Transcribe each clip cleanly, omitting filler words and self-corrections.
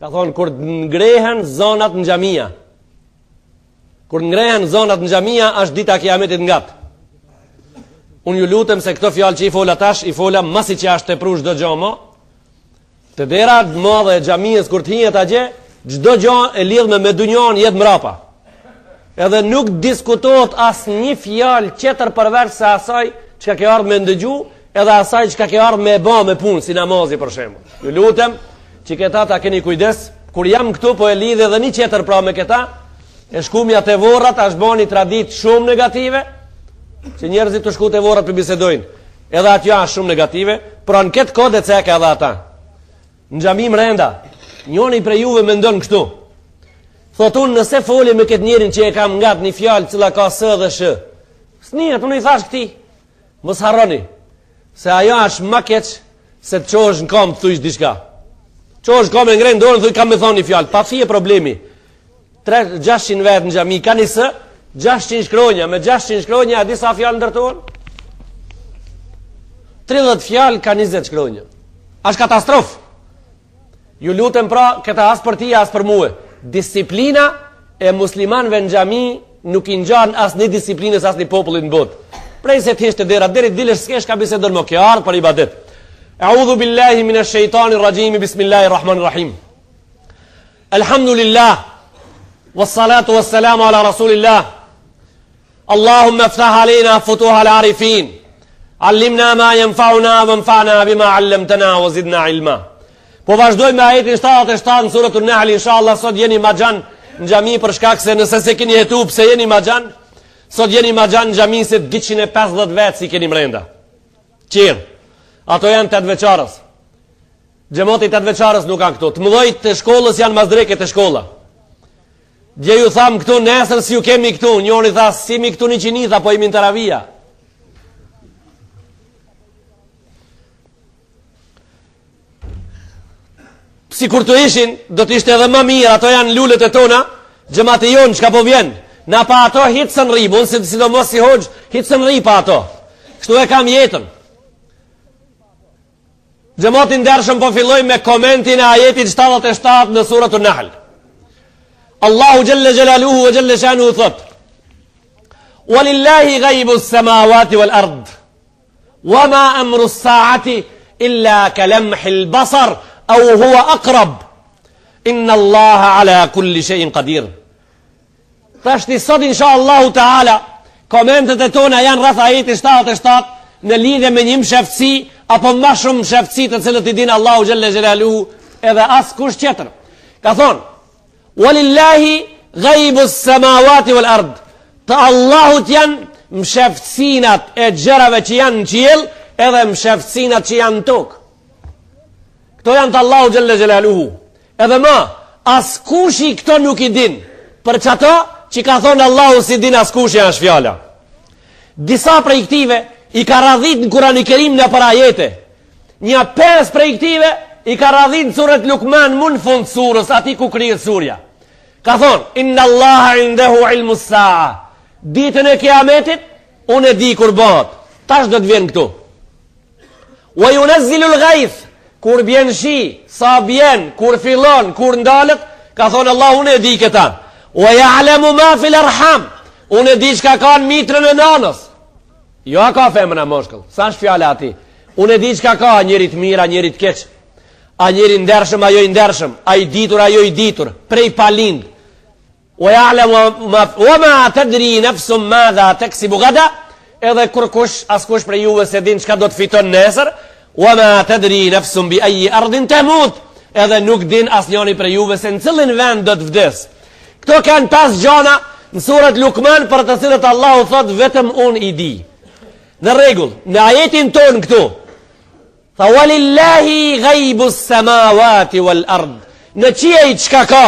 Ka thonë, kur ngrehen zonat në xhamia, kur ngrehen zonat në xhamia, është dita e kiametit ngat. Unë ju lutem se këto fjalë që i fola tash, i fola masi që është tepru çdo gjo mo, te dera e madhe e xhamisë kur të hijet atje, çdo gjo e lidhme me dunjon jet mrapa. Edhe nuk diskutohet asnjë fjalë tjetër përveç se asaj çka ke ardhë me ndëgju, edhe asaj çka ke ardhë me ba me punë, si namazi për shembull. Ju lutem që këta ta keni kujdes, kur jam këtu po e lidhi edhe një tjetër pra me këta, e shkumja te vorrat është ba një traditë shumë negative, që njerëzit tu shku te vorrat po bisedojnë. Edhe atjo është shumë negative, pra në këtë kod e ceka edhe ata. Në xhami mrenda, njoni prej juve mendon kështu. Thot unë nëse foli me këtë njerin që e kam ngat një fjalë cila ka s dhe sh. S'nihet, unë i thash këtij. Mos harroni, se ajo është ma keq se të çohesh në kamë të thujsh diçka. Çohesh në kamë e ngren dorën thuj kam me thonë një fjalë, pa fije problemi. 3, 600 vetë në xhami, ka një s, 600 shkronja, me 600 shkronja, a disa fjalë ndërtohen? 30 fjalë ka 20 shkronja. Ashtë katastrofë. Ju lutem pra, këta as për ti, as për mue. Disiplina e muslimanve në xhami nuk i ngjan asnjë disiplinës, asnjë popullit në botë. Prej se të hish te dera, deri dilësh s'ke çka bisedon mo, ke ardhë për ibadet. Eudhu billahi mine shejtani rraxhimi, bismillahi rahmani rahim. Elhamdulillah, wassalatu wassalamu ala rasulillah, Allahumma ftah alejna futuh al arifin Allimna ma jenfauna Venfana bima allemtena Wa zidna ilma Po vazhdojmë me ajetin 77 në suretun Nahl Inshallah sot jeni ma gjan në xhami për shkak se nëse s'e keni hetu pse jeni ma gjan Sot jeni ma gjan në xhami se 250 vetë s'i keni mrenda Qerë Ato janë të veçarës Xhemati të veçarës nuk kanë këtu Të mëdhojt të shkollës janë mas dreke te shkolla Dje ju thamë këtu, nesër s'ju kemi këtu, njoni tha, s'jemi këtu në iqini, tha, po jemi në teravia. Sikur të ishin, do të ishte edhe më mirë, ato janë lulet e tona, xhemati jonë, çka po vjen, na pa ato hiç s'un rrimë, unë si, sidomos si hoxhë, hiç s'un rri pa ato. Kështu e kam jetën. Xhemat i ndershëm po filloj me komentin e ajetit 77 në suretun Nahl. Allahu xhelle xhelaluhu ve xhelle shanuhu thot Walillahi gajbu samawati wal ard Wa ma amru saati illa kalamhil basar Au huwa akrab Inna Allaha ala kulli shejin kadir Tashti sot insha Allahu Teala komentet e tona janë rreth ajetit 77 në lidhje me një msheftësi apo ma shumë msheftësi të cilët i din Allahu xhelle xhelaluhu edhe askush tjetër. Ka thonë, Walillahi gajbu samawati wal ard. Të Allahut janë msheftësinat e gjërave që janë në qiell edhe msheftësinat që janë në tokë. Këto janë të Allahu xhelle xhelaluhu. Edhe ma, askushi këto nuk i din. Për qato që ka thonë Allahu s'i din askushi është fjala. Disa prej këtive i ka radhit në Kurani Kerim nëpër ajete. Nja pes prej këtive i ka radhit në suret Lukman mu në fund surës, aty ku kryhet surja. Ka thonë, inna Allaha indehu ilmu saa. Ditën e kiametit, unë e di kur bëhet. Tash do të vjen këtu. Wa yunazzilu al-ghayth, kur bjen shi, sa bjen, kur fillon, kur ndalet, ka thonë Allahu unë e di këta. Wa ya'lamu ma fil arham, unë e di çka ka në mitrën e nanës. Jo a ka femër a moshkull, s'është fjala aty. Unë e di çka ka, a njeri të mirë, a njeri të keq. A njeri ndershëm, a jo i ndershëm, a i ditur, a jo i ditur, prej pa lind. Wa ya'lamu ma wa ma tadri nafsun madha taksibu gada, edhe kurkush, askush prej juve s'e din çka do të fiton nesër, wa ma tadri nafsun bi ayyi ardin tamut, edhe nuk din asnjëri prej juve se në cilin vend do të vdes. Këto kanë pesë gjana në suret Lukman për të cilët Allahu thot vetëm unë i di. Në rregull, në ajetin tonë këtu, Tha walillahi gajbu samawati wal ard. Në qiej çka ka,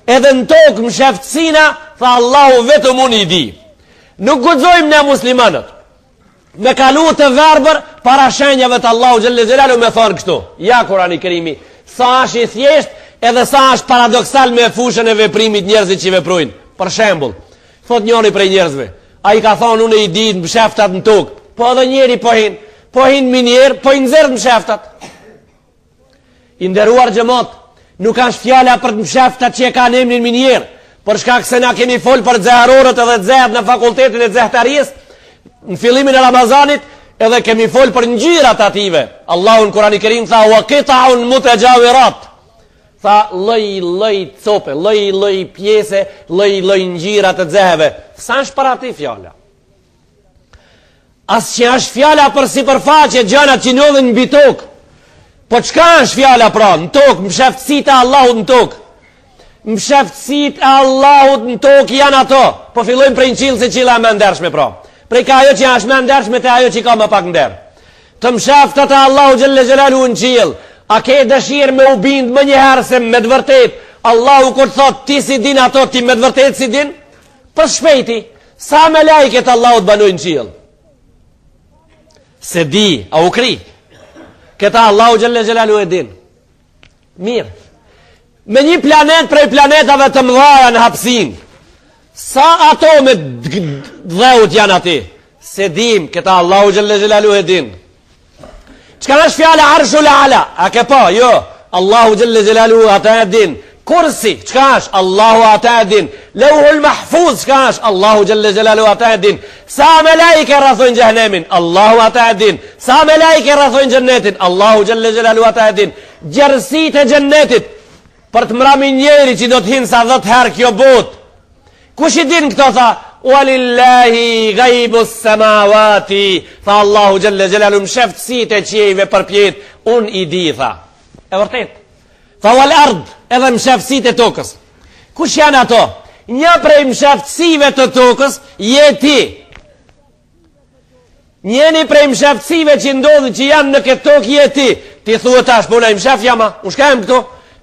edhe në tokë msheftësina, tha Allahu vetëm unë i di. Nuk guxojmë ne muslimanët me kalu të verbër para shenjave të Allahu xhelle xhelaluhu me thonë kështu. Ja Kurani Kerimi, sa është i thjesht edhe sa është paradoksal me fushën e veprimit njerëzit që veprojnë. Për shembull, thot njëri prej njerëzve, ai ka thonë unë i di msheftat në tokë, po edhe njeri po hin, Po hin minierë, po i nxjerr msheftat. I nderuar xhemat, Nuk është fjala për të msheftat që e kanë emnin minierë, për shkak se na kemi fol për xeherorët edhe xehet në fakultetin e xehtarisë, në fillimin e Ramazanit, edhe kemi fol për ngjyrat atyve. Allahu në Kurani Kerim tha, wa kitaun mutexhawirat. Tha, lloj, lloj cope, lloj, lloj pjese, lloj, lloj ngjyra të xeheve. S'është për aty fjala. As që është fjala për sipërfaqe gjanat që ndodhin mbi tokë. Po çka është fjala pra? Në tokë, msheftësitë e Allahut në tokë. Msheftësitë e Allahut në tokë janë ato. Po fillojmë prej në qiell se qiella e më ndershme pra. Prej ka ajo që është më ndershme te ajo që ka më pak nder. Të msheftat e Allahut xhelle xhelaluhu në qiell. A ke dëshirë me u bind menjëherë se me të vërtetë Allahu kur thot ti s'i din ato ti me të vërtetë s'i din? Për shpejti, sa melajke të Allahut banojnë në qiell? S'e di, a u kry? Këta Allahu xhelle xhelaluhu e din. Mirë. Me një planet prej planetave të mëdhaja në hapsinë, sa atome dheut janë aty? S'e dim, këta Allahu xhelle xhelaluhu e din. Çka është fjala arshul ala? A ke pa? Jo. Allahu xhelle xhelaluhu ata e din. Kursi, çka është? Allahu ata e din. Leuhul mahfuz, çka është? Allahu xhelle xhelaluhu ata e din. Sa melaike rrethojnë xhehnemin? Allahu ata e din. Sa melaike rrethojnë xhennetin? Allahu xhelle xhelaluhu ata e din. Gjerësitë e xhennetit për të mramin njeri që do të hinë sa 10 herë kjo botë. Kush i din këto tha? Walillahi gajbu samawati Tha Allahu xhelle xhelaluhu msheftësitë e qiejve përpjetë Unë i di tha E vërtet Tha wal ard edhe msheftësitë e tokës Kush janë ato? Një prej msheftësive të tokës je ti Njëni prej msheftësive që ndodhin që janë në këtë tokë je ti. Ti thua tash, po unë i msheft jam a? Unë shka jam këtu?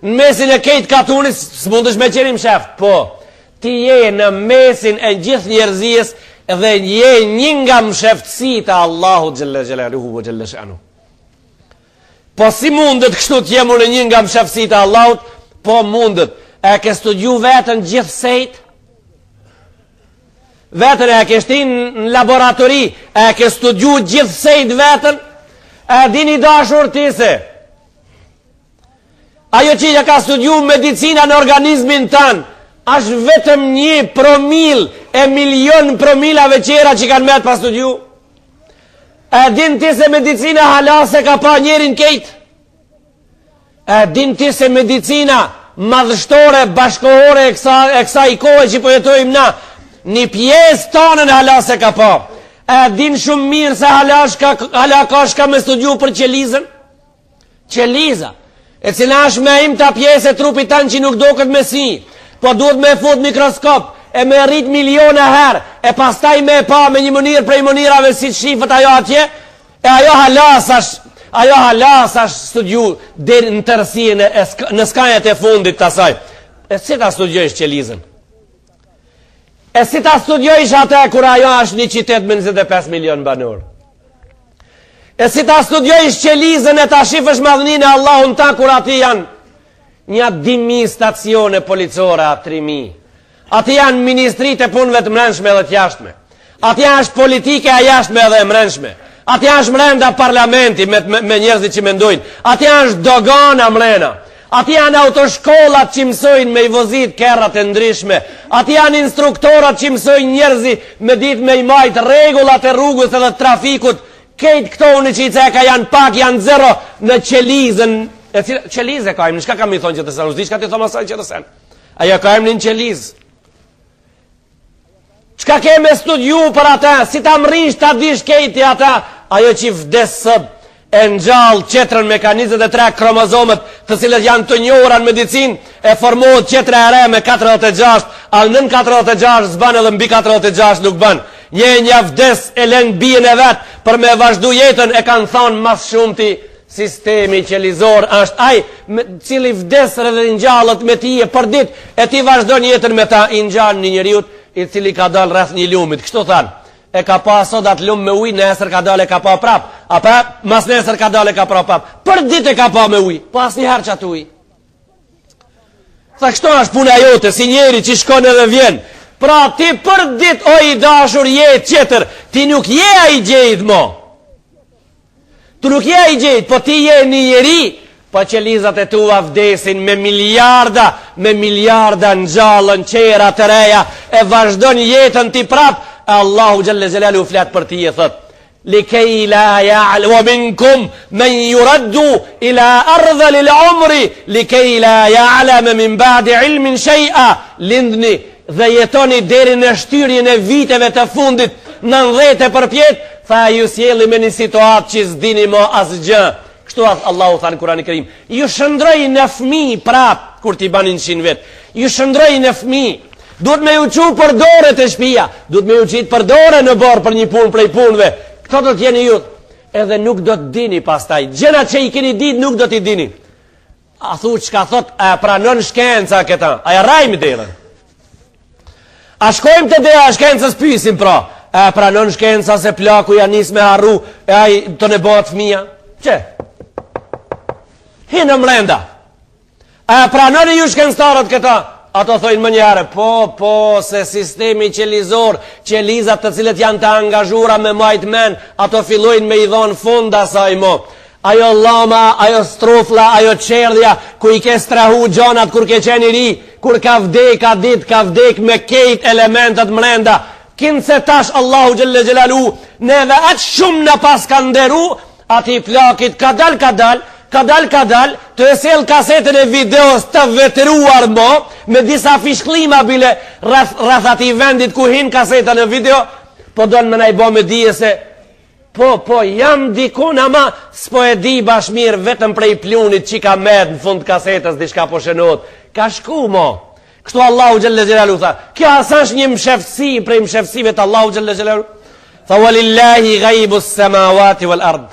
Në mesin e kejt katunit, s'mundesh me qenë i msheft. Po, ti je në mesin e gjithë njerëzisë dhe je një nga msheftësitë e Allahut xhelle xhelaluhu ve xhelle shanuhu. Po si mundet kështu të jem unë një nga msheftësitë e Allahut? Po mundet. E ke studiu veten gjithsejt? Veten e ke shti në laboratori, e ke studiu gjithsejt veten? E din i dashur ti se? Ajo që ja ka studiu medicina në organizmin tanë, është vetëm një promil e milion promilave qera që kanë met pa studiu. E din ti se medicina hala s'e ka pa njerin kejt? E din ti se medicina madhështore, bashkohore e kësa, e kësaj kohe që po jetojmë na, një pjesë tonën hala s'e ka pa. E din shumë mirë se hala, shka, hala ka shka me studiu për qelizën? Qeliza, e cila është më e imta pjesë e trupit tanë që nuk doket me sy, po duhet me fut mikroskop, e me rrit miliona herë, e pastaj me e pa me një mënyrë prej mënyrave si që shifet ajo atje, e ajo hala s'asht, ajo hala s'asht studiu deri në tërësinë e, në skajet e fundit të saj. E si ta studiojsh qelizën? E si ta studiojsh atë kur ajo është një qytet me 25 milion banorë? E si ta studiojsh qelizën e ta shifësh madhninë e Allahut në ta kur aty janë nja 2.000 stacione policore a 3.000. Aty janë ministritë e punëve të mrenshme dhe të jashtme. Aty është politika e jashtme edhe e mrenshme. Aty është mrenda parlamenti me, me, me njerëzit që mendojnë. Aty është dogana mrena. Aty janë autoshkollat që mësojnë me i vozit kerrat e ndryshme. Aty janë instruktorat që mësojnë njerëzit me ditë me i majt rregullat e rrugës edhe trafikut. Kejt këto unë që i ceka janë pak, janë zero në qelizën. E cila, qelizë e ka emnin, çka kam i thonë që të sen? S'di çka t'i thomë asaj që të sen. Ajo ka emnin qelizë. Çka ke me studiu për ata, si ta mrrish ta dish kejt ata, ajo që vdes sot e ngjall qetrën me ka 23 kromozomet, të cilët janë të njohura në medicinë, e formohet qetra e re me 46, a nën 46 s'ban edhe mbi 46 nuk ban. Një e një vdes e len bijën e vet për me vazhdu jetën e kanë thonë mas shumti Sistemi qelizor është ai me cili vdes edhe ringjallet me ti e për dit e ti vazhdon jetën me ta i ngjan një njeriut i cili ka dal rreth një lumit. Kështu than. E ka pa sot atë lum me ujë, nesër ka dalë e ka pa prap. A pa mas nesër ka dalë e ka pa prap. Për ditë e ka pa me ujë, po asnjëherë qat ujë. Tha kështu është puna jote, si njeri që shkon edhe vjen. Pra ti për dit o i dashur je tjetër, ti nuk je ai gjejt mo. Ti nuk je ai gjejt, po ti je një njeri. Po qelizat e tua vdesin me miliarda, me miliarda ngjallen qera të reja, e vazhdon jetën ti prap, e Allahu xhelle xhelaluhu flet për ti e thot, likej la ja'l, wa minkum men juraddu ila ardhelil umri, likej la ja'leme min ba'di ilmin shej'a, lindni dhe jetoni deri në shtyrjen e viteve të fundit, 90 e përpjetë, tha ju sjelli me një situatë që s'dini mo asgjë, Kështu Allahu tha në Kur'anin Kerim, ju shndroj në fëmijë prap kur t'i bani 100 vjet. Ju shndroj në fëmijë. Duhet me ju çu për dore te shpia, duhet me ju qit për dore në oborr për një punë prej punëve. Këto do të jeni ju. Edhe nuk do të dini pastaj. Gjërat që i keni ditë nuk do t'i dini. A thu çka thot, a pranon shkenca këta? A ja rrahim derën? A shkojmë te dera e shkencës pysim pra? A pranon shkenca se plaku ja nis me harru e ai të në bëhet fëmija? Qe? Hinë mrenda. A pranoni ju shkencëtarët këta? Ato thojnë menjëherë, po, po, se sistemi qelizor, qelizat të cilët janë të angazhura me majt men, ato fillojnë me i dhonë fund asaj mo. Ajo lloma, ajo strofla, ajo çerdhja, ku i ke strehu gjanat kur ke qenë i ri, kur ka vdek a dit, ka vdek me kejt elementet mrenda. Kinse tash Allahu xhelle xhelaluhu, neve aq shumë na paska nderu, atij plakit kadal kadal, kadal kadal, të e sjell kasetën e videos të vetruar mo, me disa fishkllima bile rreth, rreth atij vendit ku hin kaseta në video, po don me na i bo me dije se Po, po, jam dikun, ama s'po e di bash mirë vetëm prej plunit që ka met në fund kasetës diçka po shënohet. Ka shku, mo. Kështu Allahu xhelle xhelaluhu tha. Kjo a s'është një mshefësi prej mshefësive të Allahu xhelle xhelaluhu. Tha, walillahi gajbu samawati wal ard.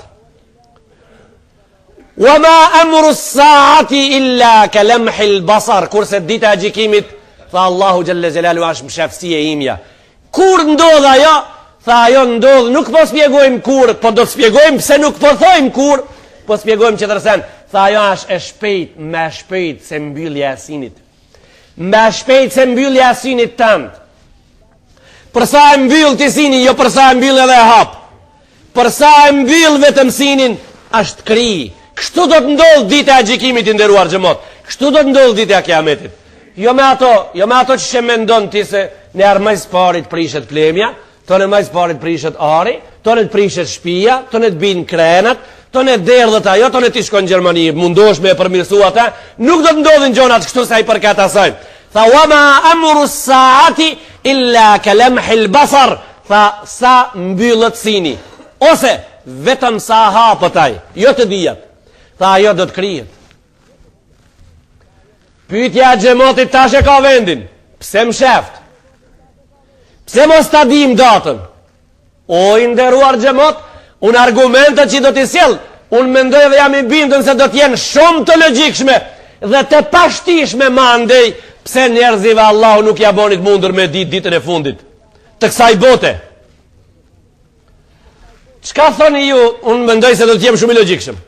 Wa ma amru saati illa ka lemhil basar. Kurse dita e gjykimit, tha Allahu xhelle xhelaluhu është mshefësi e imja. Kur ndodh ajo? Tha ajo ndodh, nuk po spjegojmë kur, po do të spjegojmë pse nuk po thojmë kur, po spjegojmë qetër sen. Tha ajo është e shpejt, më shpejt se mbyllja e synit. Më shpejt se mbyllja e synit tënd. Për sa e mbyll ti synin, jo për sa e mbyll edhe e hap. Për sa e mbyll vetëm synin, është kry. Kështu do të ndodhë dita e gjykimit i nderuar xhemat. Kështu do të ndodhë dita e kiametit. Jo me ato, jo me ato që she mendon ti se njëherë ma s'pari t'prishet plemja, tonë ma s'pari t'prishet ari, tonë të prishet shpia, tonë të binë krenat, tonë të derdhet ajo, tonë ti shkon në Gjermani, mundosh me e përmirësu ata, nuk do të ndodhin gjonat kështu sa i përket asaj. Tha wa ma amru saati illa ka lamhil basar, tha sa mbyllet syni. Ose vetëm sa hapet ai, jo të dyjat. Tha ajo do të kryhet. Pyetja e xhematit tash e ka vendin. Pse msheft? Pse mos ta dim datën? O i nderuar xhemat, unë argumentet që do t'i sjell, unë mendoj dhe jam i bindun se do të jenë shumë të logjikshme dhe të pashtishme mandej, pse njerëzive Allahu nuk ja boni të mundur me ditë ditën e fundit të kësaj bote. Çka thoni ju, unë mendoj se do të jem shumë i logjikshëm.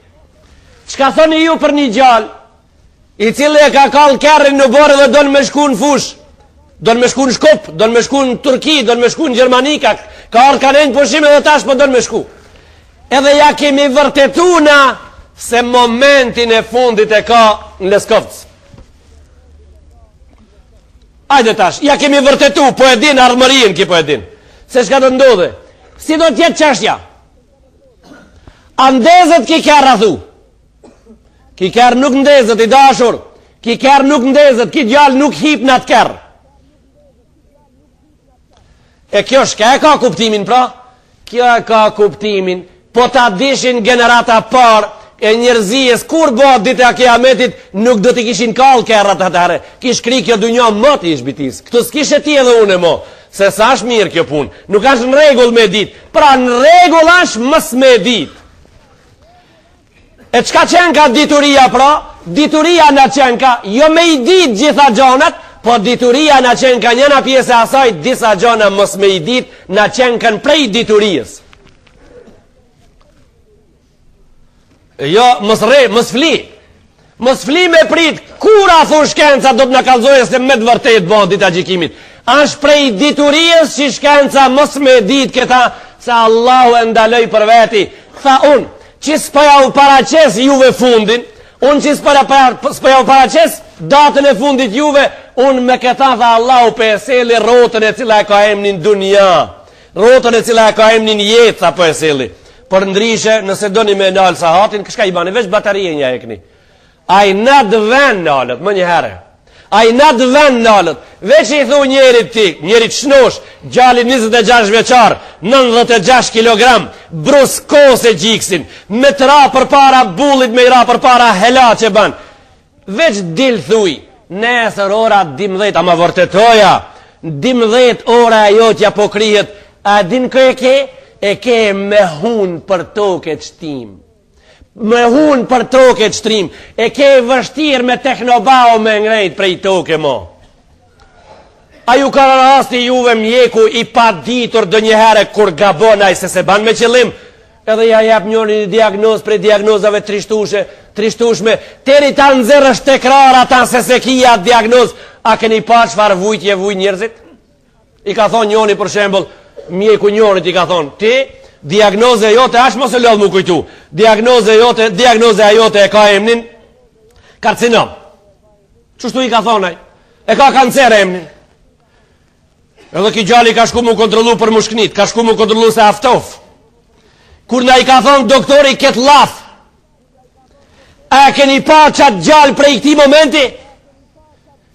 Çka thoni ju për një djalë i cili e ka kall kerrin në oborr dhe don me shku në fushë, don me shku në Shkup, don me shku në Turki, don me shku në Gjermani, ka, ka ardhë ka nejt pushim edhe tash po don me shku. Edhe ja kemi vërtetu na se momentin e fundit e ka në Leskovc. Ajde tash, ja kemi vërtetu, po e din ardhmërinë, ky po e din. Se çka do të ndodhe? Si do të jetë çështja? A ndezet ky kerr a thu? Ky kerr nuk ndezet, i dashur. Ky kerr nuk ndezet, ky djalë nuk hip në atë kerr. E kjo shka e ka kuptimin pra? Kjo e ka kuptimin, po ta dishin gjenerata parë e njerëzisë, kur bëhet dita e kiametit, nuk do t'i kishin kall kerrat atëherë. Kish kry kjo dunja moti ish bitis. Këtu s'kishe ti edhe unë mo, se s'asht mirë kjo punë. Nuk është në rregull me dit. Pra në rregull është mos me dit. E çka qenka dituria pra? Dituria na qenka, jo me i dit gjitha gjanat, po dituria na qenka njëna pjesë e asaj, disa gjana mos me i dit, na qenkan prej diturisë. E jo, mos rri, mos fli. Mos fli me prit, kur a thu shkenca do të na kallzojë se me të vërtetë bëhet dita e gjykimit. Ashtë prej diturisë që shkenca mos me dit këta, se Allahu e ndaloi për veti. Tha unë, Që s'po ja u paraqes juve fundin, Unë që s'po jau paraqes datën e fundit juve, unë me këta tha Allahu po e selli rrotën e cila e ka emnin dunja, rrotën e cila e ka emnin jetë, tha po e selli. Përndryshe, nëse doni me nalë sahatin, çka i bani, veç batarien ja hekni. Ai n'at ven nalet, menjëherë. Ai n'at ven nalet, veç i thu njerit ti, njerit shnosh, djali 26 vjeçar, 96 kg, bruskose gjiksin, me të ra përpara bullit, me i ra përpara helaqe ban. Veç dil thuj, nesër ora 12, ama vërtetoja, 12 ora e jotja po kryhet, a din ku e ke? E ke me hun për toke qëtim. Me hun për toke të shtrim, e ke vështirë me tehnobao me ngrejt prej toke mo. A ju ka rasti juve mjeku i paditur ndonjëherë kur gabon ai se s'e ban me qëllim, edhe ja jep njëri një diagnozë prej diagnozave trishtushe, trishtushme, teri ta nxjerrësh tekrar ata se s'e ki atë diagnozë, a keni pa çfarë vujtje vujnë njerëzit? I ka thonë njoni për shembull, mjeku njonit i ka thonë, ti diagnoza jote ashtë mos e lodh mu kujtu. Diagnoza jote, diagnoza jote e ka emnin karcinom. Qështu i ka thonë ai? E ka kancer emnin. Edhe ki djali ka shku mu kontrollu për mushknit, ka shku mu kontrollu se a ftof. Kur na i ka thonë doktori këtë llaf, a keni pa qatë djalë prej këti momenti?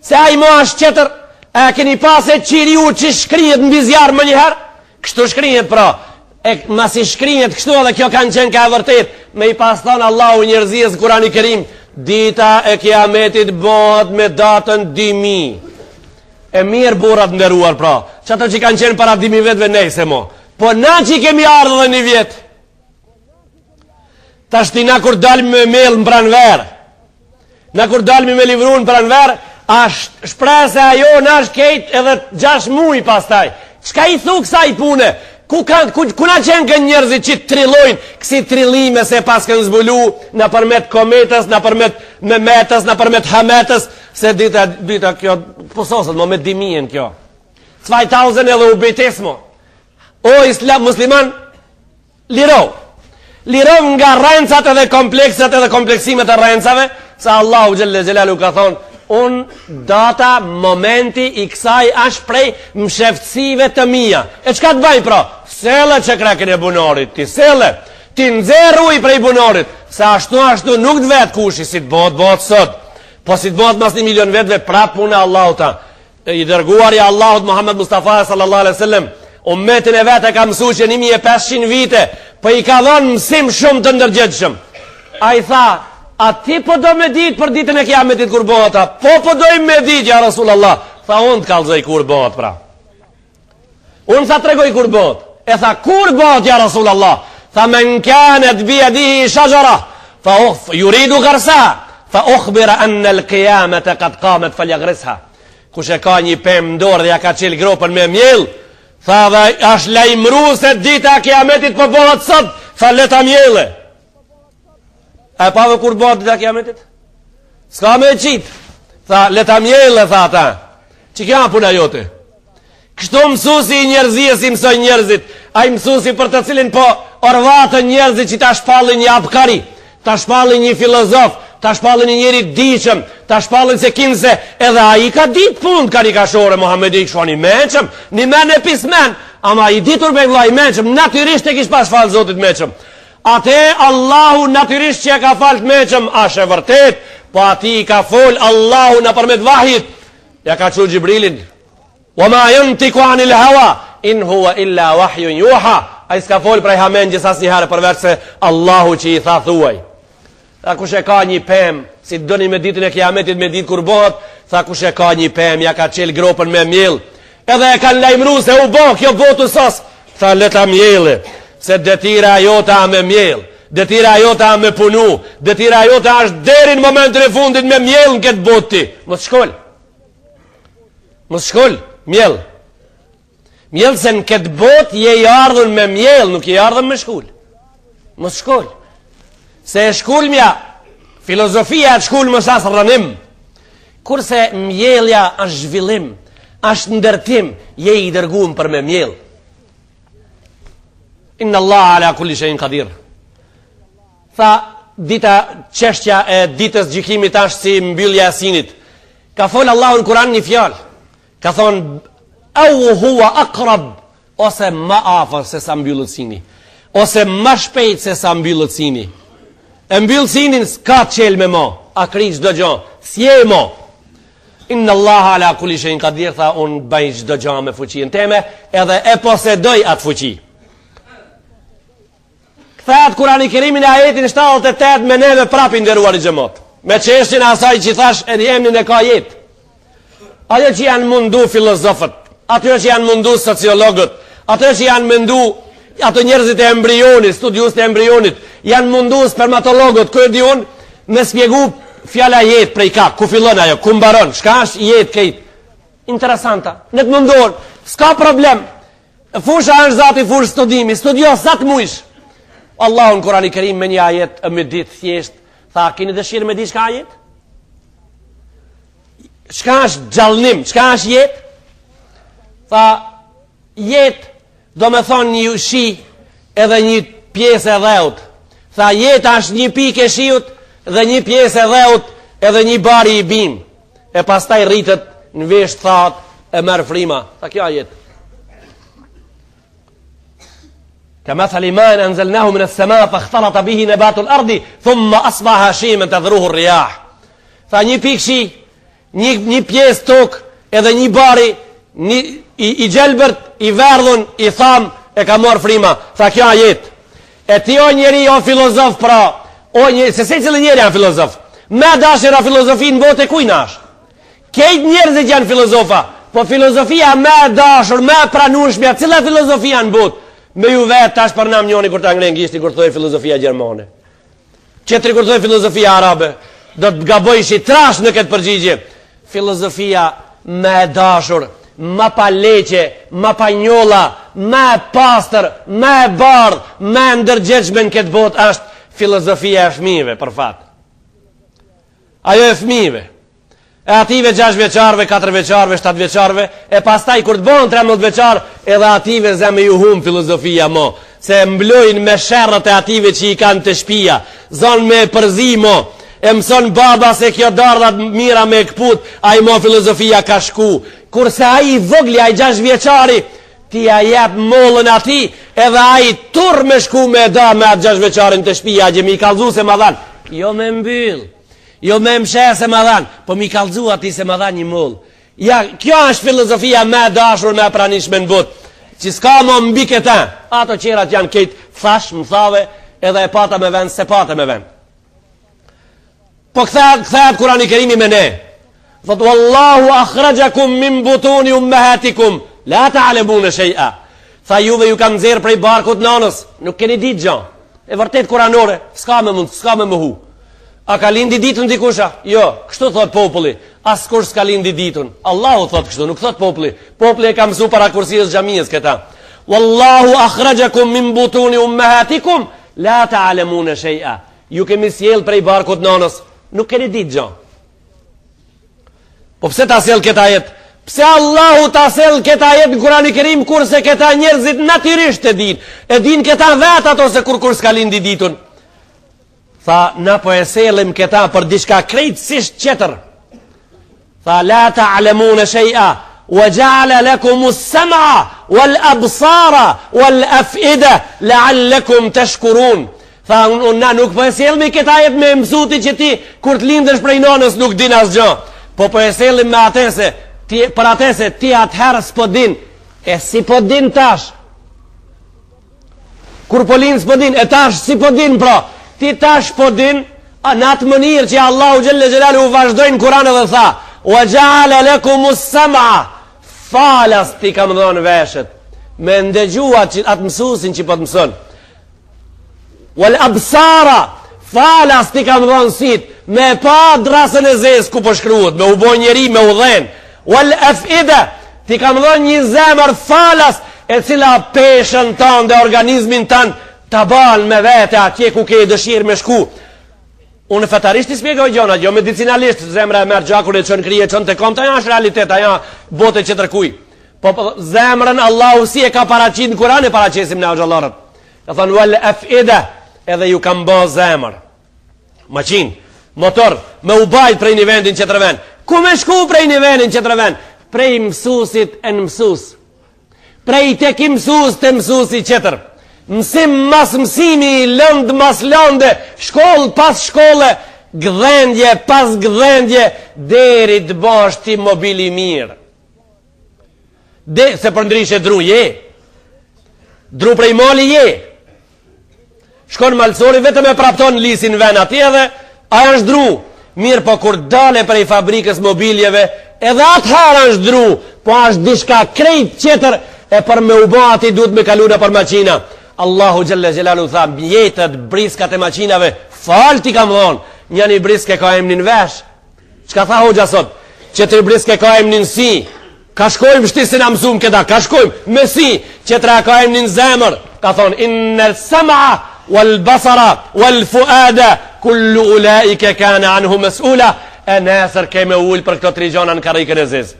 Se ai mo është qetër, e keni pa se qiriu që shkrihet mbi zjarr menjëherë? Kështu shkrihet pra, e masi shkrihet kështu edhe kjo kanë qenë ka e vërtet, me i pas thonë Allahu njerëzisë në Kurani Kerim, dita e kiametit bëhet me datën 2000. E mirë burra t'nderuar pra, që ato që kanë qenë para 2000 vetëve nejse mo, po na që kemi ardhë dhe një vjetë, Tashti na kur dalim me mjellë në pranverë, na kur dalim me livru në pranverë, ashtë shpresa jonë ashtë kejt edhe 6 muj pastaj. Çka i thu kësaj pune? Ku, kan, ku, ku na qenë njerëzit që trillojnë kësi trillime se paskan zbulu nëpërmjet kometës, nëpërmjet memetës, nëpërmjet hametës, se dita, dita kjo, po soset, mo me dimijën kjo. 2000 edhe u bitis mo. O islam musliman, Liro. Liro nga rrencat edhe komplekset edhe kompleksimet e rrencave, se Allahu xhelle xhelaluhu ka thonë, unë data, momenti i kësaj është prej msheftësive të mija. E çka të baj pra? Selle çekreken e bunarit, ti selle, ti nxerr ujë prej bunarit, se ashtu ashtu nuk të vet kushi, si të bëhet, bëhet sot. Po si të bëhet mas një milion vetëve, prap puna Allahut ta. I dërguari i Allahut Muhammed Mustafa sallallahu alaihi wasallam umetin e vet e ka mësu që 1500 vite, po i ka dhënë mësim shumë të ndërgjegjshëm. Ai tha, a ti po do me ditë për ditën e kiametit kur bëhet? A? Po po dojmë me ditë ja Rasulullah. Tha unë të kallzoj kur bëhet pra. Unë tha tregoj kur bëhet. E tha kur bëhet ja Rasulullah? Tha men kanet bi yadihi shajara fa yuridu gharsaha fa ukhbira anna al-qiyamata qad qamat falyagrisha. Kush e ka një pemë në dorë dhe ja ka çel gropën me mjell, tha dhe është lajmëru se dita e kiametit po bëhet sot, tha le ta mjellë. A e pave kur bëhet dita e kiametit? S'ka me qitë. Tha le ta mjellë, tha ata. Që kjo puna jote? Kështu mësusi i njerëzisë i mësoi njerëzit, ai mësusi për të cilin po orvatën njerëzit që ta shpallin një abkari, ta shpallin një filozof, ta shpallin një njeri t'dijshëm, ta shpallin se kinse edhe ai ka ditë punë karikashore Muhamedi shon i mençëm, një men e pismen, ama i ditur be vlla i mençëm, natyrisht e kish pas falë Zotit mençëm. Ate Allahu natyrisht që e ka falë të mençëm, asht e vërtet, po atij i ka fol Allahu nëpërmjet vahjit, ja ka çu Xhibrilin, Wa ma yantiku anil hawa in huwa illa wahyun yuha. Ai s'ka fol prej hamendjes asnjëherë përveç se Allahu që i tha thuaj. Tha kush e ka një pemë, si doni me ditën e kiametit me ditë kur bëhet, tha kush e ka një pemë, ja ka çel gropën me mjell. Edhe e kanë lajmëru se u bë kjo botë sos. Tha le ta mjellë, se detyra jote a me mjell, detyra jote a me punu, detyra jote është deri në momentin e fundit me mjell në këtë botë ti. Mos shkol. Mos shkul, mjell. Mjell se në këtë botë je i ardhur me mjell, nuk je i ardhur me shkul. Mos shkul. Se e shkulmja, filozofia e shkulmës asht rrënim. Kurse mjellja është zhvillim, është ndërtim, je i dërgum për me mjell. Inna Allah ala kulli shay'in qadir. Tha. dita çështja e ditës gjykimit ashtë si mbyllja e synit. Ka fol Allahu në Kur'an një fjalë. Ka thonë au huwa aqrab ose ma afër se sa mbyllet syni, ose ma shpejt se sa mbyllet syni. E mbyll synin s'ka çelme mo, a kry çdo gjo, s'je mo. Inna Allaha ala kulli shay'in qadir tha un bëj çdo gjë me fuqinë teme, edhe e posedoj atë fuqi. Kthehet Kurani Kerimi në ajetin 78 me neve prapë i nderuari xhemat. Me çështjen e asaj që thash e emnin e ka jetë. Ajo që janë mundu filozofët, ato që janë mundu sociologët, ato që janë mundu ato njerëzit e embrionit, studiuesit e embrionit, janë mundu spermatologët, ku e di unë, me spjegu fjala jetë prej ka, ku fillon ajo, ku mbaron, çka është jetë krejt. Interesanta. Le të mundohen, s'ka problem. Fusha është zati fushë studimi, studio sa të mujsh. Allahu në Kurani Kerim me një ajet e me ditë thjesht, tha, keni dëshirë me ditë çka jetë? Çka është gjallnim, çka është jetë? Tha, jetë, do me thonë një shi edhe një pjesë e dheut. Tha, jeta është një pikë e shiut dhe një pjesë e dheut edhe një bari i bimë. E pastaj rritet në vesh thatë e merr frima. Tha, kjo jetë. Ka methali main enzelnahu min es-sema fa khtalata bihi nebatul ardi thumma asbaha hashimen tedhruhu rrijah. Tha një pikë shi, një, një pjesë tokë, edhe një bari, një, i, i gjelbërt, i verdhun, i tham, e ka marrë frima. Tha kjo a jetë. E ti o njeri, o filozof, pra, o njeri, se secili njeri janë filozof. Me dashura filozofi në botë e kujna është. Kejt njerëzit janë filozofa, po filozofia me dashur, me pranueshmja, cila filozofia në botë? Me ju vetë tash për nam njoni kur ta ngrenë gishtin kur thojë filozofia gjermane. Tjetri kur thojë filozofia arabe, do të gabojshi trash në këtë përgjigje. Filozofia me e dashur, ma pa leqe, ma pa njolla, ma e pastër, ma e bardhë, ma e ndërgjegjshme në këtë botë është filozofia e fëmijëve për fat. Ajo e fëmijëve. E atyve 6 vjeçarve, 4 vjeçarve, 7 vjeçarve, e pastaj kur të bëhen 13 vjeçar, edhe atyve zë me ju hum filozofia mo, se e mblojnë me sherret e atyve që i kanë te shpia, zonë me përzi mo, e mëson baba se kjo dardha mira me e këput, ai mo filozofia ka shku. Kurse ai i vogli, ai 6 vjeçari, ti ja jep mollën atij, edhe ai turr me shku me da me atë 6 vjeçarin te shpia, gjë mi kallzu se ma dhanë, jo me mbyll. Jo me msheh se ma dhanë, po mi kallzu atij se ma dhanë një mollë. Ja, kjo është filozofia me dashur me pranishme në botë, që s'ka mo mbi këta. Ato qerat janë kejt, thash, më thave, edhe e pata me vend, se pata me vend. Po kthehet, kthehet Kurani Kerimi me ne. Thot, Wallahu akhrajakum min butuni ummahatikum, la ta'lamuna shay'a. Tha juve ju kam nxjerr prej barkut nanës, nuk keni ditë gjë. E vërtet kuranore, s'ka me mund, s'ka me mohu. A ka lind i ditun dikush a? Jo, kështu thot populli. Askush s'ka lind i ditun. Allahu thot kështu, nuk thot populli. Populli e ka mësu para kursisë xhamisë këta. Wallahu akhrajakum min butuni ummahatikum la ta'lamuna shay'a. Ju kemi sjell prej barkut nanës, nuk keni ditë gjë. Po pse ta sjell këtë ajet? Pse Allahu ta sjell këtë ajet në Kur'anin Kerim kurse këta njerëzit natyrisht e dinë? E dinë këta vetë ato se kurkush s'ka lind i ditun. Tha, na po e sellim këta për diçka krejtësisht tjetër. Tha, la ta'lemune shej'a, wa ja'ala lekumu sema, wal absara, wal af'ide, la'allekum teshkurun. Tha, unë na nuk po e sellmi këtë ajet me mësu ti që ti, kur të lindësh prej nonës nuk din asgjë. Po po e sellim me atë se, ti, për atë se ti atëherë s'po din, e si po din tash, Kur po lind s'po din, e tash si po din pra? Ti tash po din, a në atë mënyrë që Allahu xhelle xhelaluhu vazhdoi në Kur'an edhe tha: "Wa ja'ala lakum as-sam'a" Falas ti kam dhënë veshët me ndëgju atë atë mësuesin që po të mëson. Wal absara falas ti kam dhënë syt me pa drasën e zezë ku po shkruhet, me u bo njeri me u dhen. Wal afida ti kam dhënë një zemër falas e cila peshën tënde dhe organizmin tënd ta ban me vete atje ku ke dëshirë me shku. Unë fetarisht i spjegoj gjona, jo medicinalisht, zemra e merr gjakun e çon krye, çon te komtë, ajo është realitet, ajo botë tjetërkuj. Po, po zemrën Allahu si e ka paraqit në Kur'an e paraqesim ne hoxhallarët. Ka thënë wal afida, edhe ju kam bë zemër. Maqinë, motor, me u bajt prej një vendin qetër vend. Ku me shku prej një vendin qetër vend? Prej mësusit e në mësus. Prej te ki mësus te mësusi qetër. Mësim mas mësimi, lëndë mas lënde, shkollë pas shkolle, gdhendje pas gdhendje, deri të bash ti mobil i mirë. De, se përndryshe dru je. Dru prej mali je. Shkon malsori vetëm e prapton lisin ven aty edhe ai është dru. Mirëpo kur dale prej fabrikës mobiljeve, edhe atëherë është dru, po është diçka krejt tjetër e për me u ba aty duhet me kalu nëpër maqina. Allahu xhelle xhelaluhu tha, mjetet, briskat e maqinave, falë t'i kam dhonë, njani brisk e ka emnin vesh, Çka tha hoxha sot? Qetri brisk e ka emnin si. Ka shkojmë shti si na mësum këta, ka shkojmë me si. Qetra e ka emnin zemër. Ka thonë, inne sema wal basara wal fuada kullu ulaike kane anhu mesula e nesër ke me u ul për këto tri gjona në karrikën e zezë.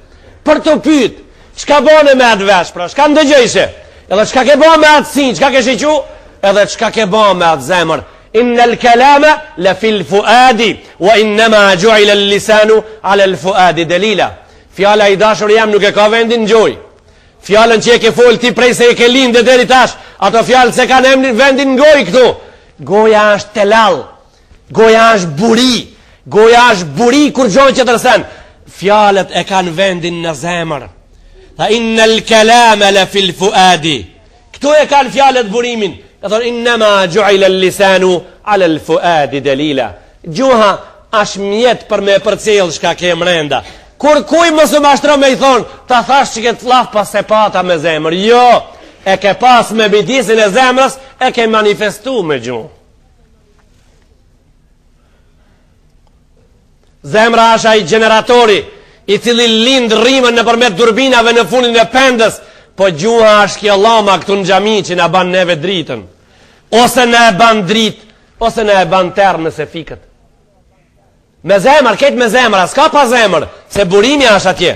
Për të pyt, çka bone me atë vesh, pra, çka ndëgjojshe? Edhe çka ke bo me atë si, çka ke shiqu? Edhe çka ke bo me atë zemër? Innel kelame le fil fuadi wa innema ju'ila lisanu ala al fuadi delila. Fjala i dashur jam nuk e ka vendin në gojë. Fjalën që e ke fol ti prej se e ke lindë deri tash, ato fjalë s'e kanë emrin vendin në gojë këtu. Goja është telall. Goja është buri. Goja është buri kurgjo qetër sen. Fjalët e kanë vendin në zemër. Tha innel kelame le fil fuadi. Këtu e kanë fjalët burimin. Ka thonë, innema ju'ila lisanu ala l-fuadi delila. Gjuha është mjet për me përcjell çka ke mrenda. Kurkuj mos u mashtro me i thonë, ta thash që këtë llaf pa se pata me zemër. Jo, e ke pas me mjedisin e zemrës, e ke manifestu me gjuhë. Zemra është ai gjeneratori i cili lind rrimën nëpërmjet turbinave në fundin e pendës, po gjuha është kjo llama këtu në xhami që na ban neve dritën. Ose na e ban dritë, ose na e ban terr nëse fikët. Me zemër, krejt me zemër, s'ka pa zemër, se burimi është atje.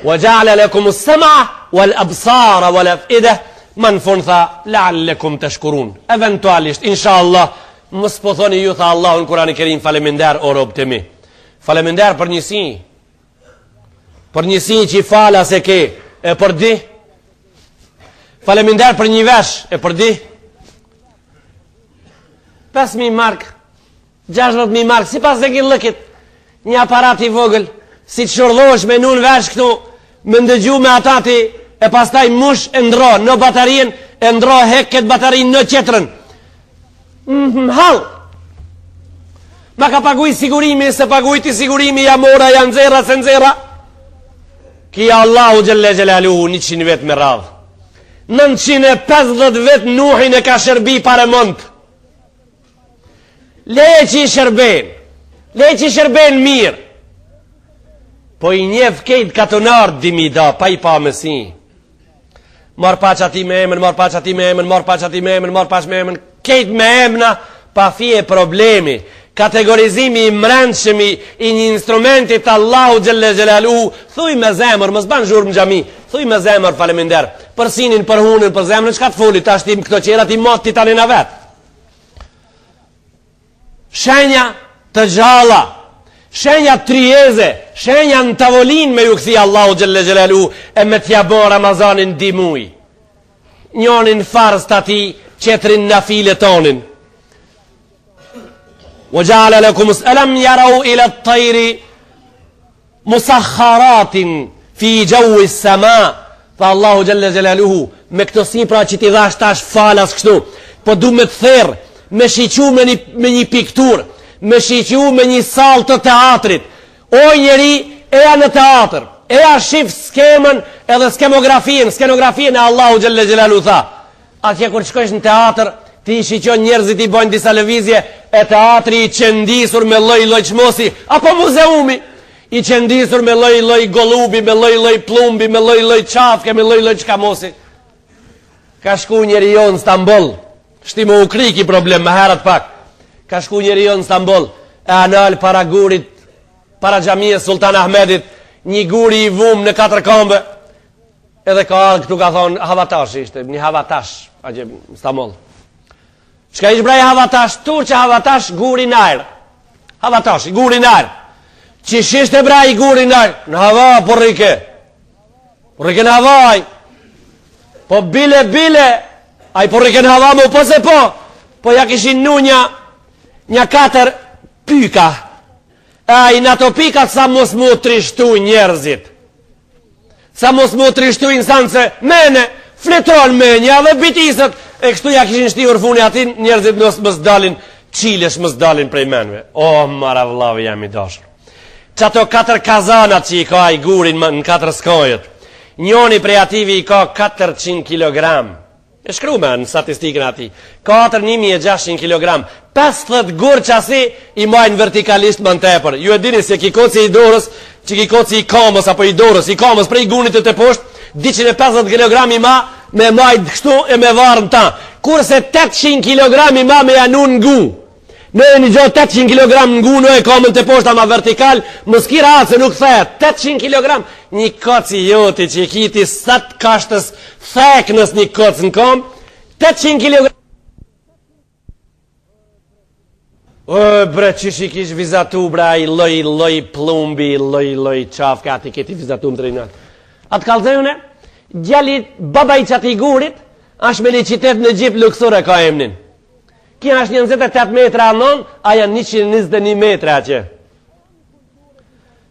Wa ja'ala lakum as-sam'a wal absara wal af'ida ma n'fund tha la'allakum tashkurun. Eventualisht inshallah mos po thoni ju tha Allahu në Kur'anin Kerim faleminder o robt e mi. Faleminder për një si. Për një si që i falas e ke e për di. Faleminder për një vesh e për di. 5000 mark 60.000 mark, sipas zenginllëkit, një aparat i vogël, si të shurdhosh me nun vesh këtu, me ndëgju me ata ti, e pastaj mush e ndro, në batarien, e ndro hek këtë batarinë në qetrën. Mm -hmm, hall! Ma ka paguj sigurimi, s'e pagujti sigurimi, ja mora, ja nxerra, s'e nxerra. Ki Allahu xhelle xhelaluhu, 100 vjet me radhë. 950 vjet Nuhin e ka shërbi pa remont. Leje që i shërben, leje që i shërben mirë, po i njef kejt katunarët di m'i da, pa i pa me si. Marr paç ati me emën, marr paç ati me emën, marr paç ati me emën, marr paç me emën, kejt me emna, pa fije problemi. Kategorizimi i mrendshëm i, i një instrumenti të Allahu xhelle xhelaluhu, thuj me zemër, mos ban zhurmë n'xhami, thuj me zemër faleminder, për sinin, për hunën, për zemrën, çka të foli, tash ti këto qera ti mat ti tani na vetë. Shenja të gjalla, shenja tryeze, shenja në tavolinë me ju kthy Allahu xhelle xhelaluhu e me t'ja bo Ramazanin dy muj. Njonin farz të atij, qetrin nafile tonin. Wa ja'ala lakum alam yarau ila at-tayri Musakharatin fi jawi sama tha Allahu xhelle xhelaluhu me këto si pra që t'i dhash tash falas kështu po du me të therr me shiqu me një, me një pikturë me shiqu me një sallë të teatrit o njeri eja në teatr eja shif skemën edhe skemografinë skenografinë e Allahu xhelle xhelaluhu tha Atje kur shkojsh në teatër, ti i shiqon njerëzit i bojnë disa lëvizje, e teatri i qendisur me lloj lloj çmosi, apo muzeumi i qendisur me lloj lloj gollubi, me lloj lloj plumbi, me lloj lloj qafke, me lloj lloj çkamosi. Ka shku njeri jonë në Stamboll, shti më u kry ki problem më herët pak. Ka shku njeri jonë në Stamboll, e a nal para gurit, para xhamisë Sultan Ahmedit, një guri i vum në katër kambe, Edhe ka ardhë këtu ka thonë, havatash ishte, një havatash, atje në Stamboll. Çka ish bre ai havatash, turq havatash guri n'ajër. Havatash, guri n'ajër. Qysh ishte bre ai guri n'ajër? Në hava, po rrike. Po rrike në hava, ai. Po bile, bile, ai po rrike në hava, më po se po. Po ja kishin nu nja, nja katër pyka. E ai në ato pikat sa mos mu trishtu njerëzit. Sa mos mu trishtu insan se mene, fletron menja dhe bitiset, e kështu ja kishin shti urfuni aty njerëzit mos mos dalin qilesh mos dalin prej menve. O, mara vllau jem i dashur. Qato katër kazanat që i ka ai gurin në katër skajet, njoni prej atyve i ka 400 kg. E shkrume në statistikën aty. 4600 kg. 50 gurë qasi i majnë vertikalisht më në tepër. Ju e dini se ki koci i dorës, që ki koci i kamës apo i dorës, i kamës prej gunit të teposhtë, 250 kg i ma me majtë kështu e me varë në ta. Kurse 800 kg i ma me ja nu në gu. Në e një gjo 800 kg në gu, në e kamën të poshtë ama vertikal, mos ki rahat se nuk thehet, 800 kg, një koc i joti që i ki ti sat kashtës theknës një koc në kom, 800 kg. O, bre, qysh i kish vizatu, bre, ai lloj, lloj plumbi, lloj, lloj qafka, aty këti vizatu më të rinat. Atë kallzoj une, djali, baba i qatij gurit, ashtë me një qitet në Egjipt Luksor e ka emnin. Kjo është 28 metra anon, a janë 121 metra atje.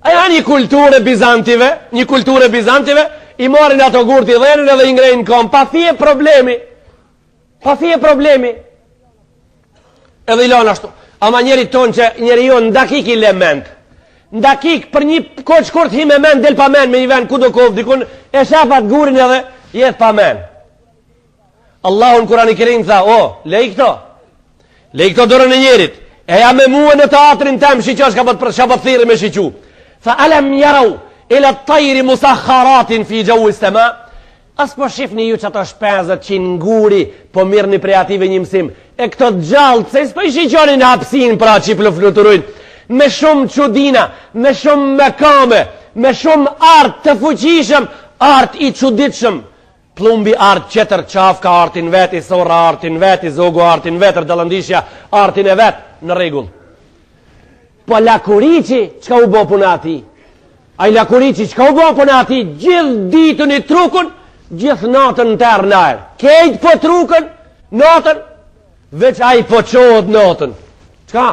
A janë një kulturë e Bizantive, një kulturë e Bizantive, i marrin ato gurët i dhenën edhe i ngrejnë kom, pa fije problemi. Pa fije problemi. Edhe i lanë ashtu. Ama njeri tonë që njeri jonë n'dakik i le ment. N'dakik për një kohë shkurt hi me men, del pa men me një vend kudo koftë, dikun e shef at gurin edhe jet pa men. Allahu në Kurani Kerim tha, o, lej këto, lej këto dorën e njerit, eja me mua në teatrin tem, shiqo çka po të çka po të thirri me shiqu. Tha, alem jarau, ila tajri musakharatin fi xheuvi sema, a s'po shifni ju qato shpezët që n'guri, po mirrni prej atyve një mësim, e këto të gjallë, pse s'po i shiqoni në hapsinë pra që po fluturojnë, me shumë çudina, me shumë mekame, me shumë art të fuqishëm, art i çuditshëm, Plumbi art qetër, qafka artin vet, i sorra artin vet, i zogu artin vet, dallëndishja artin e vet, në rregull. Po lakuriqi, çka u bo puna atij? Ai lakuriqi, çka u bo puna atij? Gjithë ditën i trukun, gjithë natën në terr në ajër. Kejt po trukën, natën, veç ai po çohet natën. Çka?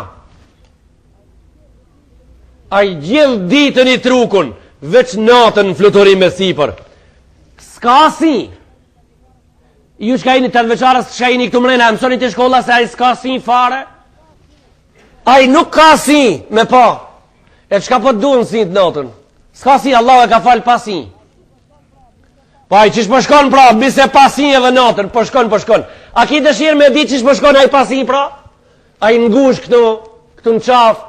Ai gjithë ditën i trukun, veç natën në fluturim e sipër. S'ka si. Ju çka jeni tetëvjeçarës, çka jeni këtu mrena, e mësoni te shkolla se ai s'ka si fare? Ai nuk ka si me pa. E çka po të duhen sytë natën? S'ka si, Allahu e ka falë pa si. Po ai qysh po shkon pra, bise pa si edhe natën, po shkon, po shkon. A ki dëshirë me ditë qysh po shkon ai pa si pra? Ai në gushë këtu, këtu në qafë,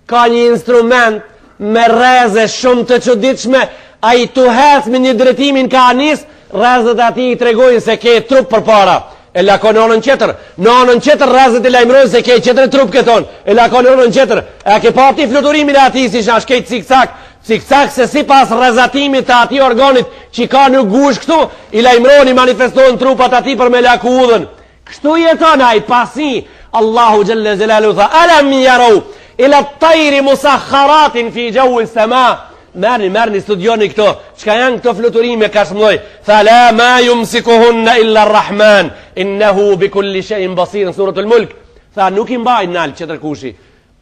ka një instrument me rreze shumë të çuditshme, ai tu hec me një drejtimin ka nis, rrezet atij i tregojnë se ke trup përpara, e lakon anën tjetër, në anën tjetër rrezet i lajmërojnë se ke tjetër trup këton, e lakon anën tjetër, e a ke pa ti fluturimin e atij si është krejt cikcak, cikcak se sipas rrezatimit të atij organit që ka në gushë këtu, i lajmëron, i manifestojnë trupat atij për me laku udhën. Kështu jeton ai pa sy Allahu xhelle xhelaluhu tha alam yarau ila at-tayri musakharatin fi jawi sama Merrni, merrni, studioni këto Çka janë këto fluturime kaq t'mdhoj Tha la ma jumsikuhunna illa rrahman Innehu bi kulli shejin basir në suratul mulk Tha nuk i mbaj nalt qetërkushi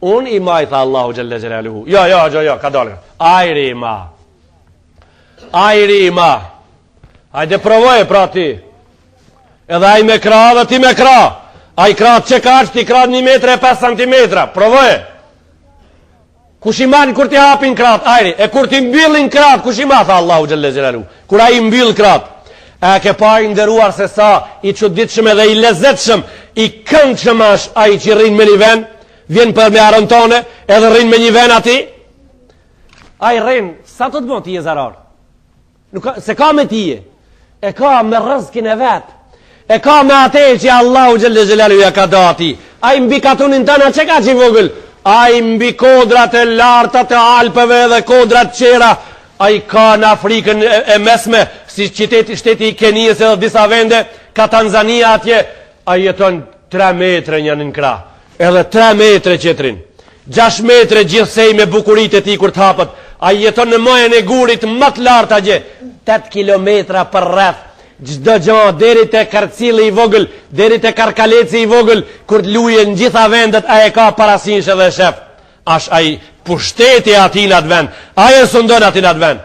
Unë i maj, tha Allahu xhelle xhelaluhu Jo, jo, jo, jo, ka dalë Ajri i ma Ajri i ma Hajde provoje pra ti Edhe ai me krah dhe ti me krah. Ai krah qekaq, ti krah 1 metër e 5 cm. Provoje. Kush i man kur t'i hapin krahët? Ajri. E kur t'i mbyllin krahët, kush i ma, tha Allahu xhelle xhelaluhu. Kur ai mbyll krahët. E ke pa i nderuar se sa i çuditshëm edhe i lezetshëm, i këndshëm është ai që rrin me një ven, vjen për me arën tone, edhe rrin me një ven aty. Ai rrin, sa të të bon ti e zarar? Nuk ka, s'e ka me tije, e ka me rrëzkin e vet, e ka me ate që Allahu xhelle xhelaluhu ja ka da atij. Ai mbi katunin tënd qekaq i vogël, ai mbi kodrat e larta të Alpeve dhe kodrat qera, ai ka në Afrikën e, e mesme, si qyteti shteti i Kenies edhe disa vende, ka Tanzania atje, ai jeton. 3 metre njënin krah, edhe 3 metre qetrin. 6 metre gjithsej me bukuritë e tij kur të hapet. Ai jeton në majën e gurit më të lartë atje, 8 kilometra përreth. Çdo gja deri te kërcilli i vogël, deri te karkaleci i vogël, kur të luje në gjitha vendet, ai e ka parasysh edhe shef. Asht ai pushteti atij në atë vend, ai e sundon aty në atë vend.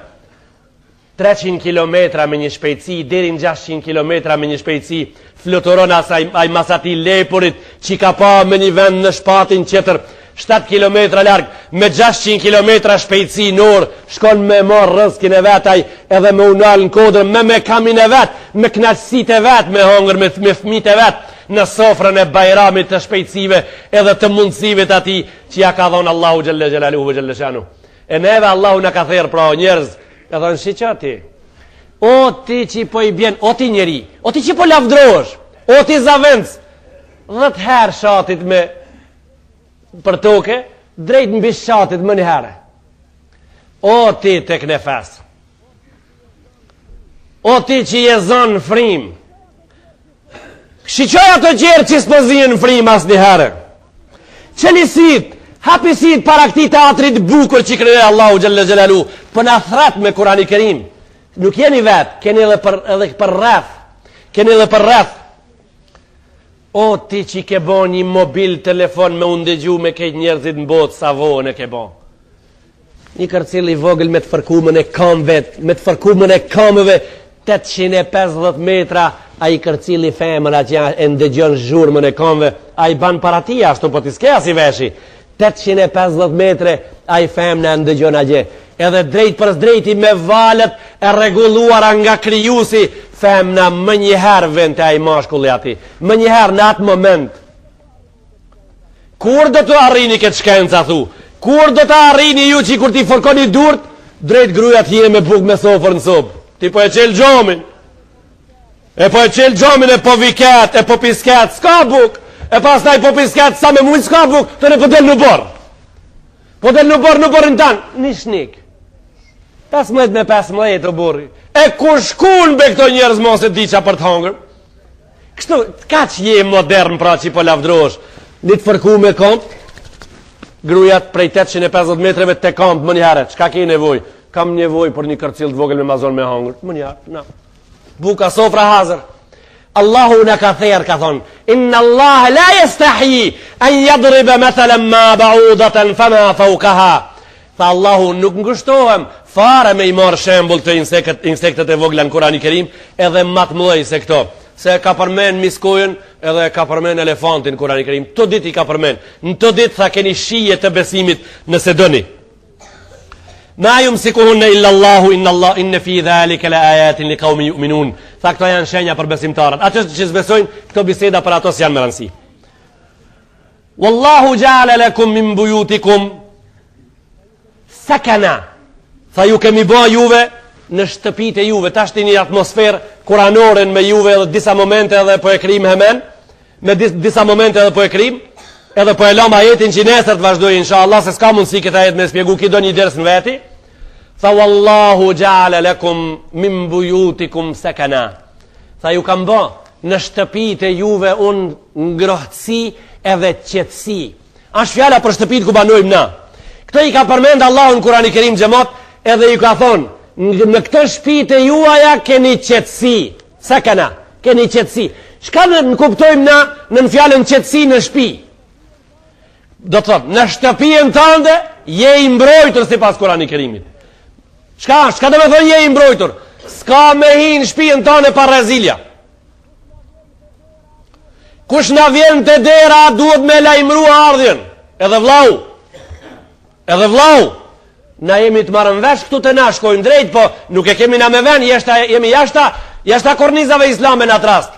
300 kilometra me një shpejtësi deri në 600 kilometra me një shpejtësi fluturon asaj ai mas atij lepurit që ka pa me një vend në shpatin tjetër 7 kilometra larg me 600 kilometra shpejtësi në orë shkon me marr rrëzkin e vet ai edhe me u nal në kodër me me kamin e vet me kënaqësitë e vet me hongër me, me fëmijët e vet në sofrën e bajramit të shpejtësive edhe të mundësive të atij që ja ka dhonë Allahu xhelle xhelaluhu ve xhelle shanuhu E neve Allahu na ka therë pra o njerëz, ka thënë shiqo ti. O ti që po i bjen, o ti njeri, o ti që po lavdrohesh, o ti zavendës, dhet herë shatit me për toke, drejt mbi shatit menjëherë. O ti tek nefes. O ti që je zonë në frymë. Shiqoj ato tjerë që s'po zihen në frymë asnjëherë. Çeli sytë, hapi sytë para këtij teatrit bukur që krijoi Allahu xhelle xhelaluhu, po na thret me Kurani Kerim. Nuk jeni vetë, keni edhe për, edhe për rreth. Keni edhe për rreth. O ti që ke bo një mobil telefon me u ndëgju me krejt njerëzit në botë sa vonë e ke bo. Një kërcill i vogël me të fërkumën e kamëve, me të fërkumën e kamëve 850 metra, ai kërcilli femra që e ndëgjon zhurmën e kamëve, ai ban para ti ashtu, po ti s'ke asi veshi. 850 metre, ai femna e ndëgjon atje. Edhe drejtpërsëdrejti me valët e rregulluara nga krijuesi, femna menjëherë vjen te ai mashkulli aty. Menjëherë në atë moment, Kur do të arrini këtë shkencë, a thu? Kur do të arrini ju që kur t'i fërkoni durt, drejt gruja të hije me bukë me sofër në sobë? Ti po e çel xhamin. E po e çel xhamin e po viket, e po pisket, s'ka bukë. E pastaj po pisket, sa me mujtë s'ka bukë, të në po del në oborr. Po del në oborr, në oborrin tanë, një shnik. 15 me 15 oborri. E ku shkun be këto njerëz mos e di ça për të hangër? Kështu, kaq je modern pra që po lavdrohesh. Një të fërkume komt, grujat prej 850 metreve te kambt menjëherë. Çka ke nevojë? Kam nevojë për një kërcill të vogël me ma zonë me hangër. Menjëherë, na. Buka sofra hazër. Allahu na ka therë, ka thonë, Inna Allah la jestahji, en jadribe methelen ma ba'udatan fema faukaha. Tha Allahu nuk ngushtohem fare me i marrë shembull të insektet, insektet e vogla në Kurani Kerim, edhe ma të mëdhej se këto. Se ka përmen miskojën edhe ka përmen elefantin në Kurani Kerim. Të dytë i ka përmen. Në të dytë tha keni shije të besimit nëse doni. Ma jumsikuhunne illa Allahu inna Allah inne fi dhalike le ajatin li kaumin juminun. Tha këto janë shenja për besimtarët. Ato që s'besojnë, këto biseda për ato s'janë me rëndësi. Wallahu ja'ala lakum min buyutikum sakana. Tha ju kemi ba juve në shtëpitë e juve, tashti një atmosferë kuranore me juve edhe disa momente edhe po e krim hemen, me disa momente edhe po e krim, edhe po e lam ajetin që nesër të vazhdoj inshallah se s'ka mundësi këtë ajet me spjegu ki do një ders në veti. Tha wallahu ja'ala lakum min buyutikum sakana. Tha ju kam ba në shtëpitë e juve unë ngrohtësi edhe qetësi. Ashtë fjala për shtëpitë ku banojmë na. Këto i ka përmend Allahu në Kurani Kerim xhemat edhe ju ka thonë, në këto shtëpitë e juaja keni qetësi. Sakana, keni qetësi. Çka ne kuptojmë na në fjalën qetësi në shtëpi? Do të thotë, në shtëpinë tënde je i mbrojtur sipas Kurani Kerimit. Çka, çka do me thonë je i mbrojtur? S'ka me hi në shtëpinë tënde pa rezilja. Kush na vjen te dera duhet me lajmëru ardhjen. Edhe vllau. Edhe vllau. Na jemi të marrën vesh këtu te na shkojmë drejt, po nuk e kemi na me ven, jashta, jemi jashta, jashta kornizave islame në atë rast.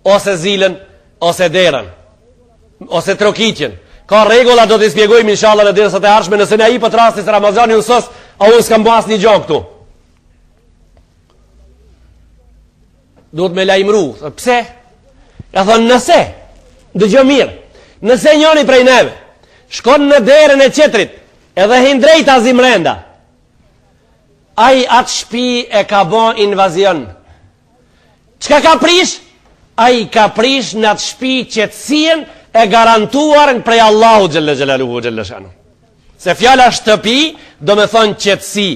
Ose zilën, ose derën, ose trokitjen. Ka rregulla do t'i spjegojmë inshallah në dersat e ardhshme nëse na jipet rasti se Ramazani u sos, a unë s'kam bo asnjë gjë këtu. Duhet me lajmëru. Pse? Ka thonë nëse, dëgjo mirë, nëse njoni prej neve, shkon në derën e qetrit, edhe hin drejtazi mrenda, ai atë shpi e ka bo invazion. Çka ka prish? Ai ka prish në atë shpi qetësinë e garantuar prej Allahu xhelle xhelaluhu xhelle shanuhu. Se fjala shtëpi do me thonë qetësi,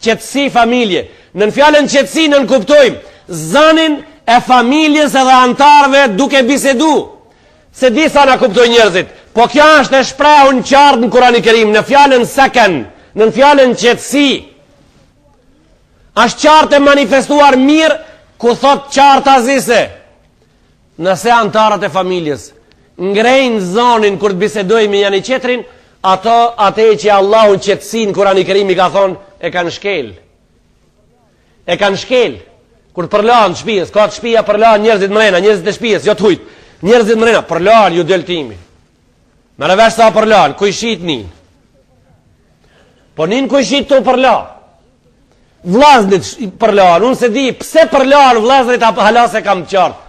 qetësi familje. Nën fjalën qetësi nënkuptojmë zanin e familjes edhe antarëve duke bisedu. S'e di sa na kuptojnë njerëzit, po kjo është e shprehun qartë në Kurani Kerim, në fjalën seken, në fjalën qetësi. Është qartë e manifestuar mirë, ku thot qartazi se, nëse antarët e familjes ngrejnë zonin kur të bisedojnë me njani tjetrin, ato atë që Allahu qetësi në Kurani Kerim i ka thonë, e kanë shkel. E kanë shkel. Kur të përlahen të shpijës, ka të shpija përlahen njerëzit mrena, njerëzit e shpijës, jo të hujt. Njerëzit mrena, përlahen, ju del timi. Merre vesh sa përlahen, kojshit nin. Po nin kojshit tu përla. Vllaznit përlahen, unë s'e di pse përlahen vllaznit apo hala s'e kam të qartë.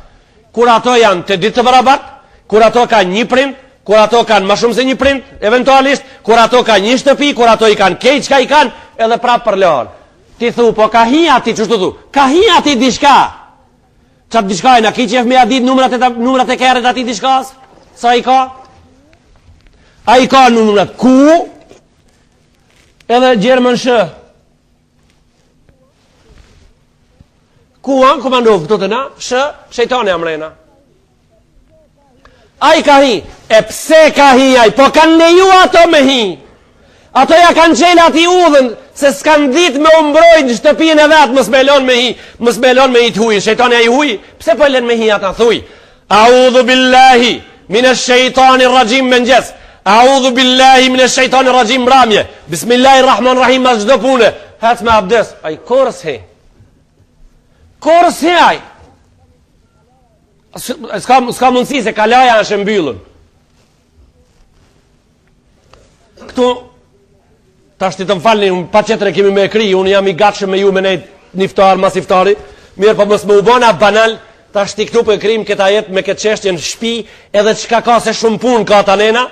Kur ato janë të dy të barabartë, kur ato kanë një prind, kur ato kanë më shumë se një prind, eventualisht, kur ato kanë një shtëpi, kur ato i kanë kejt çka i kanë, edhe prapë përlahen. Ti thu, po ka hi aty, qështu thu, ka hi aty diçka. Qatë diçka e na ki qef me ja dit numrat e, numrat e kerrit atij diçkas? Sa i ka? A i ka numrat ku? Edhe gjermën shë. Ku anë, ku këto të na? Shë, shejtani a mrena. Ai ka hi, e pse ka hi ai? Po kanë leju ato me hi. Ato ja kanë çelë atij udhën, se s'kanë ditë me u mbrojt në shtëpinë e vet, mos me lon me hi, mos me lon me hi të huj, shejtani ai huj, pse po e lën me hi ata thuj? A'udhu billahi minesh shejtani rraxhim mëngjes. A'udhu billahi minesh shejtani rraxhim mramje. Bismillahir rahmanir rahim mas çdo pune. Hec me abdes, ai kurrë s'hi. Kurrë s'hi ai. S'ka, s'ka mundësi se kalaja është e mbyllun. Këtu, tashti të më falni, unë patjetër e kemi me e kry, unë jam i gatshëm me ju me nejt një iftar, mas iftari, mirë po mos me u bona banal, tashti këtu po e kryjmë këtë ajet me këtë çështje në shpi, edhe çka ka se shumë punë ka të nena,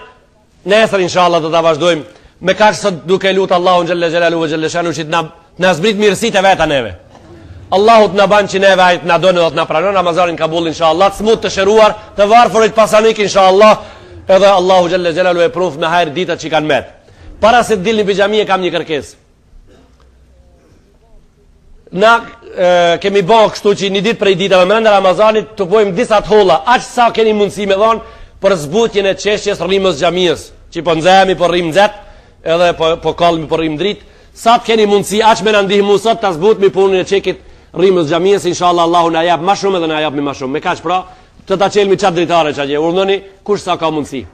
Nesër inshallah do ta vazhdojmë me kaq sot duke lut Allahun xhelle xhelaluhu ve xhelle shanuhu që të na na zbrit mirësitë e veta neve. Allahu të na ban që neve ai të na don dhe të na pranon Ramazanin kabul inshallah, të smut të shëruar, të varfërit pasanik inshallah, edhe Allahu xhelle xhelaluhu e pruf me hajr ditët që kanë met. Para se të dilni prej xhamie kam një kërkesë. Na e, kemi ba kështu që një ditë prej ditëve mrenda Ramazanit të bojmë disa të holla, aq sa keni mundësi me dhonë për zbutjen e çështjes rrymës xhamisë, që po nxehemi, po rrim nxet, edhe po po kallmi po rrim dritë. Sa të keni mundësi aq me na ndihmu sot ta zbutmi punën e çekit rrymës xhamisë, inshallah Allahu na jap më shumë edhe na jap më shumë. Me kaq pra, të ta çelmi çat dritare çaj, urdhënoni kush sa ka mundësi.